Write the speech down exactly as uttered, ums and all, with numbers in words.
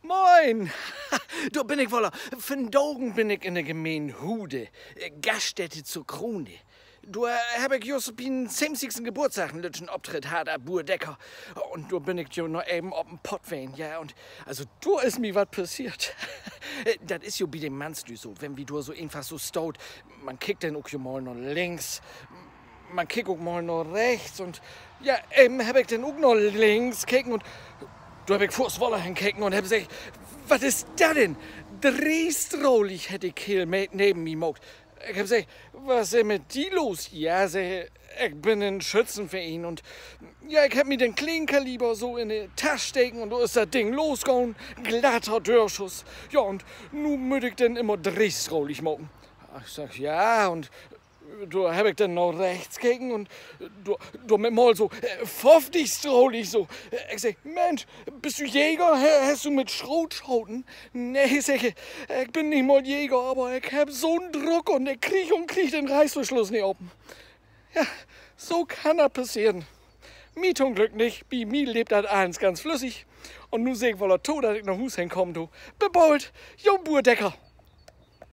Moin! Dor bün ik woller. Vandagen bün ik in de Gemeen Hude, Gaststätte zur Krone. Dor hebb ik just bi'n söventigsten Geburtsdag en lütten Optritt hatt as Buur Decker. Un dor bün ik jo noch even op en Pott ween, ja, un also, dor is mi wat passeert. Dat is jo bi de Mannslüüd so, wenn wi dor so eenfach so staht, man kickt denn ok jo mal na links, man kickt ok mal na rechts un, ja, even hebb ik denn ok na links keken un dor hebb ik foorts woller henkeken un hebb seggt: Wat is dat denn? Dreestrahlig hett de Keerl neven mi maakt. Ik hebb seggt: Wat is denn mit di los? Ja, seggt he, ik bün in Schützenvereen un, ja, ik hebb mi den Kleenkaliber so in de Tasch steken un dor is dat Ding losgahn, glatter Dörschuss. Ja, un nu mutt ik denn immer dreestrahlig maken. Ik segg: Ja, un dor hebb ik denn na rechts keken un dor, dor mit mal so, äh, föfftigstrahlig so. Ik segg: Mensch, büst du Jäger? He-, hest du mit Schroot schaten? Nee, seggt he, ik bün nich mal Jäger, aver ik hebb so'n Druck un ik krieg un krieg den Reißverschluss nich open. Ja, so kann dat passeren. Mi to'n Glück nich, bi mi leep dat allens ganz flüssig. Un nu seh ik woller to, dat ik na Huus henkamen do. Bit bold, jo Buur Decker.